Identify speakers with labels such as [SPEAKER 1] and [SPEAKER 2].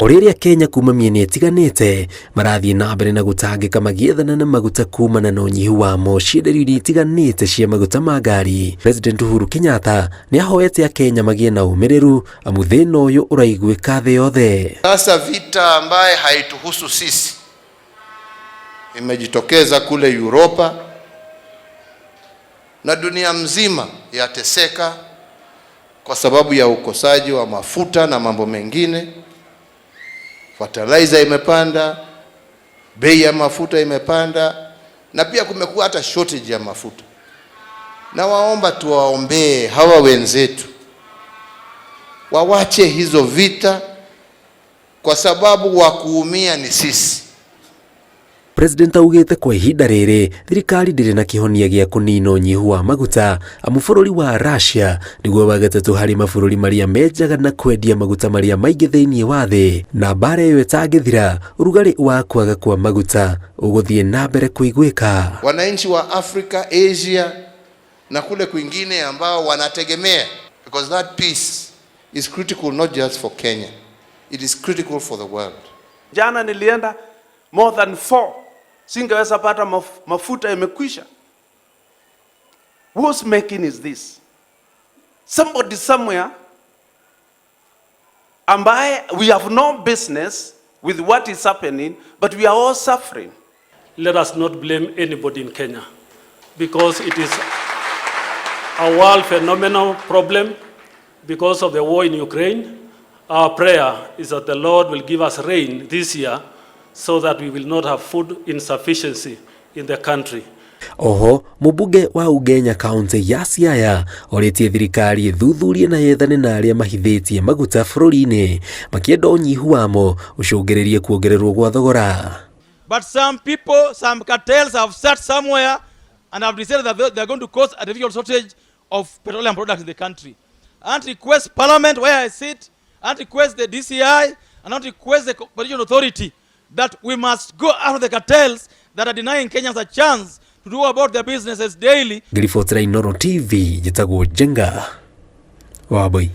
[SPEAKER 1] O rĩrĩa Kenya kuma mĩena ĩtiganĩte marathiĩ na mbere na gũtangĩka magĩethana na maguta kumana na ũnyihu wamo cienderio-inĩ itiganĩte cia maguta ma ngari, President Uhuru Kenyatta nĩ ahoete Akenya magĩe na ũmĩrĩru amu thĩna ũyũ ũraiguĩka thĩ yothe.
[SPEAKER 2] Sasa vita ambaye haituhusu sisi imejitokeza kule Uropa na dunia mzima yateseka kwa sababu ya ukosaji wa mafuta na mambo mengine. Fertilizer imepanda, bei ya mafuta imepanda, na pia kumekuwa hata shortage ya mafuta. Na waomba tuwaombee hawa wenzetu wawache hizo vita, kwa sababu wa kuumia ni sisi.
[SPEAKER 1] President augĩte kwa ihinda rĩrĩ thirikari ndĩrĩ na kĩhonia gĩa kũnina ũnyihu wa maguta amu bũrũri wa Russia nĩguo wa gatatũ harĩ mabũrũri marĩa menjaga na kwendia maguta marĩa maingĩ thĩinĩ wa thĩ, na mbara ĩyo ĩtangĩthira ũrugarĩ wa kwaga kwa maguta ũgũthiĩ na mbere kũiguĩka.
[SPEAKER 2] Wananchi wa Afrika, Asia na kule kwingine ambao wanategemea, because that peace is critical not just for Kenya, it is critical for the world.
[SPEAKER 3] Jana nilienda more than four, singeweza pata mafuta yamekwisha. Whose making is this? Somebody somewhere ambaye we have no business with what is happening, but we are all suffering.
[SPEAKER 4] Let us not blame anybody in Kenya because it is a world phenomenal problem because of the war in Ukraine. Our prayer is that the Lord will give us rain this year so that we will not have food insufficiency in the country.
[SPEAKER 1] Oho mũmbunge wa Ugenya kaunti ya Siaya orĩtie thirikari ĩthuthurie na yethane na arĩa mahithĩtie maguta bũrũri-inĩ makĩenda ũnyihu wamo ũcũngĩrĩrie kuongererwo gwa thogora.
[SPEAKER 5] But some people, some cartels have sat somewhere and have decided that they are going to cause artificial shortage of petroleum products in the country. And request Parliament, where I sit, and request the DCI, and not request the Competition Authority that we must go after the cartels that are denying Kenyans a chance to do about their businesses daily.
[SPEAKER 1] Ngĩribotera Inooro TV, njĩtagwo Njenga Wambui.